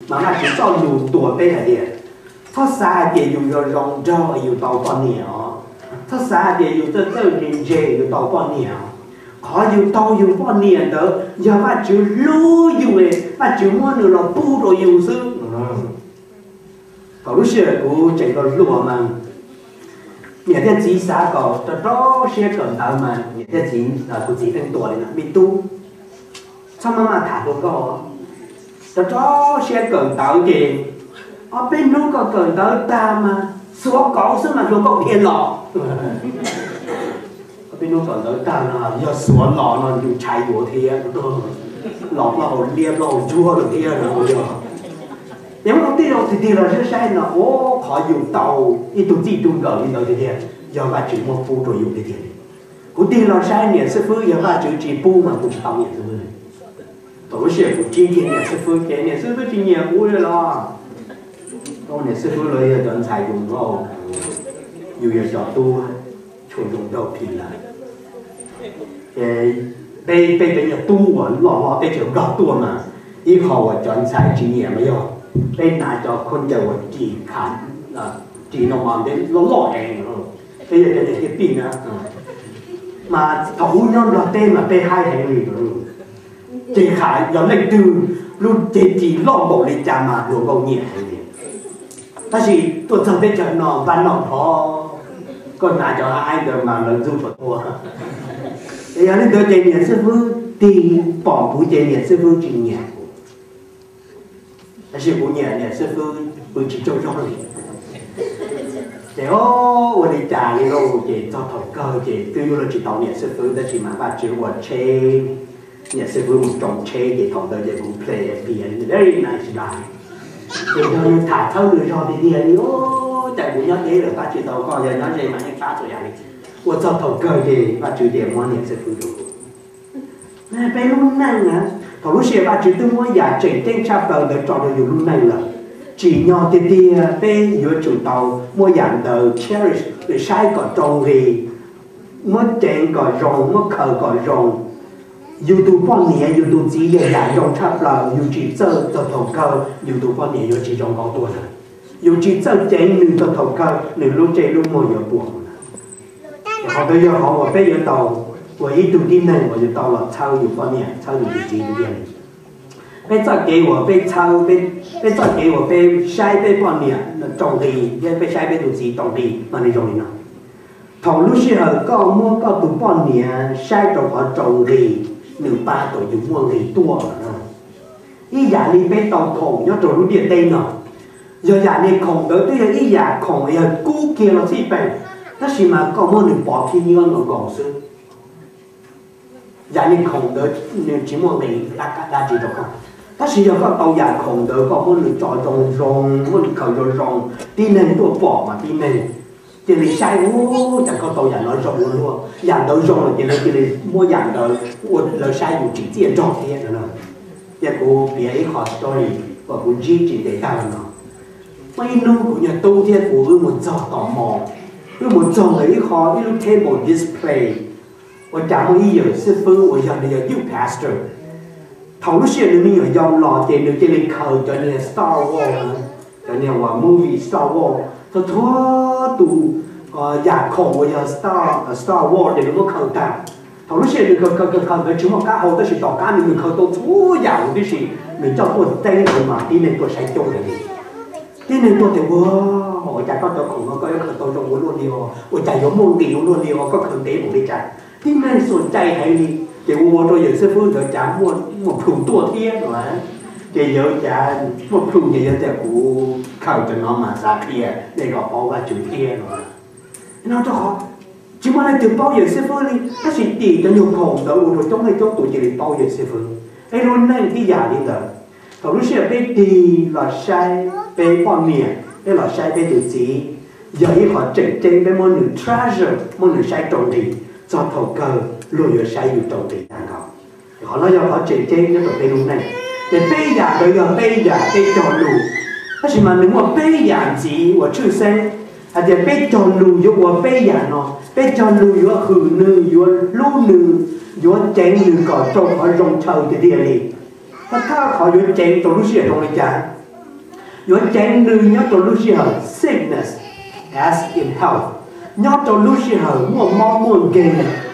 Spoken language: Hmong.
Mas Vajtswv txoj lus ntuas peb hais tias, txhob xav hais tias yus yog zoo nraug yus tau poj niam os. Txhob xav hais tias yus txawj txawj ntse ntse yus tau poj niam os. Qhov yus tau yus poj niam ntawd yog Vajtswv hlub yus, Vajtswv muab nws los pub rau yus xwb. Thaum lub sij hawm kuv tseem hluas hluas mas niam thiab txiv xav kom rau rau siab kawm ntawv mas niam thiab txiv, kuv txiv yeej tuas li no, me tub, txhob maj maj tham hluas nkauj, rau rau siab kawm ntawv ces ob peb hnub koj kawm ntawv tag mas xuav kauv xwb mas hluas nkauj dhia los. Ob peb hnub kawm ntawv tag no yog xuav los no yus tshai yuav thiab, los plaub hau liab plaub hau ntsuag no thiab no yog. Ces muaj tij laug tiag tiag los saib saib no, ua qhov yus tau ib tug txij tug nkawm li ntawd tiag tiag, yog Vajtswv muab pub rau yus tiag tiag. Kuv tig los saib niam xib fwb, yog Vajtswv tsis pub mas kuv tsis tau niam xib fwb. Thaum lub sij hawm kuv ntsib kiag niam xib fwb ces niam xib fwb twb tsis nyiam kuv li los. Niam xib fwb los yog cov ntxhais yus nkauj, yus yog cov tub, tshua zoo nraug phim lawm. Ces peb, peb cov niag tub uas loj hlob teb chaws Nplog tuaj mas, ib qho uas cov ntxhais tsis nyiam mas yog peb hnav cov khaub ncaws uas ris khav, ris no mas ntev loj loj heev, peb yog cov niag hippie na. Mas thaum ub nyob Nplog teb mas peb haib heev li. Ces khav yog leej twg lub cev ris loj npaum li cas mas hluas nkauj nyiam heev li. Tab sis tuaj txog teb chaws no npaj noj dhov, koj hnav cov haib ntawd mas lawv ntxub tsuas tuaj. Ces yog li ntawd ces niam xib fwb tig pom kuv ces niam xib fwb tsis nyiam kuv. Tab sis kuv nyiam niam xib fwb pw tsis tsaug zog li. Ces o, ua li cas li lauj, ces txog thaum kawg ces twb yuav luag tsis tau niam xib fwb tab sis mas Vajtswv ua tsheb, niam xib fwb mus tsoo tsheb ces thaum ntawd ces kuv play piano very nice guy. Ces yog nws tham txhawb nws zog tiag tiag li, o, cas kuv nyob deb lawm pab tsis tau koj, yog nyob ze mas yeej pab txhua yam li. Ua txog thaum kawg ces Vajtswv ces muab niam xib fwb rau kuv. Peb lub neej na, thaum lub sij hawm Vajtswv twb muab yam tseem ceeb tshaj plaws ntawd tso rau yus lub neej lawm, tsim nyog tiag tiag peb yuav tsum tau muab yam ntawd cherish, saib kom rau nqi, muab ceev kom zoo, muab khaws kom zoo. Yus tus poj niam yus tus txiv yog yam zoo tshaj plaws, yus tsis txawj txog thaum kawg yus tus poj niam yuav tsis zoo nkauj tuaj lawm. Yus tsis txawj ceev nws txog thaum kawg nws lub ntsej lub muag yuav puas mus lawm. Qhov ntawd yog qhov uas peb yuav tau ua ib tug tib neeg uas yuav tau los txhawb yus poj niam, txhawb yus tus txiv tiag tiag li. Peb txoj kev uas peb txhawb, peb txoj kev uas peb saib peb poj niam rau nqi thiab peb saib peb tus txiv rau nqi mas nws zoo li no. Thaum lub sij hawm koj muab koj tus poj niam saib rau qhov rau nqi, nws pab tau yus muaj nqi tuaj. Ib yam li peb tau khoom nyob rau lub ntiaj teb no, yog yam li khoom ntawd twb yog ib yam khoom yog kub kiag los xij peem, tab sis mas koj muab nws pov khib nyiab nkaus nkaus xwb. Yam li khoom ntawd nws tsis muaj nqis dab dab tsi rau koj, tab sis yog koj tau yam khoom ntawd koj muab nws tso zoo zoo, muab nws khaws zoo zoo, tib neeg tuaj pom mas tib neeg cia li saib, ua cas koj tau yam no zoo ua luaj, yam ntawd zoo lawm ces lawv cia li muab yam ntawd ua lawv saib yus tsim txiaj nrog thiab no. Ces kuv piav ib qho story uas kuv ntsib tsis ntev tag los no. Muaj ib hnub kuv niag tub thiab kuv wb mus txog tom mall, wb mus txog ntawm ib qho ib lub table display, ua cas muaj ib yawm xib fwb uas yog nws yog youth pastor. Thaum lub sij hawm nws me nyuam yaus los ces nws cia li khaws cov niag Star Wars, cov niag uas movie Star Wars, txhua txhua tus yam khoom uas yog Star, Star Wars ces nws muab khaws tag. Thaum lub sij hawm nws khaws khaws khaws ntawd tsis muaj qab hau tab sis tom qab nws nws khaws tau txhua yam huv tib si, nws coj tuaj teeb ntawd mas tib neeg tuaj saib coob heev li. Tib neeg tuaj tias, ua, ua cas koj cov khoom no koj yuav khaws tau zoo ua luaj li os, ua cas yuav muaj nqis ua luaj li os, koj khaws ntev npaum li cas. Tib neeg xuas cai heev li, ces ua ua rau yawm xib fwb ntawd cas muaj plhus tuaj thiab no. Ces yawg cas muaj plhus ces yawg tias kuv khaws cov no mas xav qhia nej kom paub Vajtswv thiab no. No rau qhov tsis muaj leej twg paub yawm xib fwb li, tab sis tim cov nyuag khoom ntawd ua rau coob leej coob tus cia li paub yawm xib fwb. Peb lub neej tib yam li ntawd. Thaum lub sij hawm peb tig los saib peb poj niam, peb los saib peb tus txiv, yog ib qho tseem ceeb peb muab nws treasure, muab nws saib rau nqi, txog thaum kawg luag yuav saib yus rau nqi tag nkaus. Qhov no yog qhov tseem ceeb nyob rau peb lub neej. Ces peb yam ntawd yog peb yam peb cog lus, tab sis mas nws muaj peb yam ntxiv uas tshwj xeeb hais tias peb cog lus yuav ua peb yam no. Peb cog lus yuav hwm nws, yuav hlub nws, yuav ceev nws kom rau qhov zoo chaw tiag tiag li. Thawj thawj qhov yuav ceev rau lub sij hawm zoo li cas? Yuav ceev nws nyob rau lub sij hawm sickness as in health, nyob rau lub sij hawm muaj mob muaj nkeeg.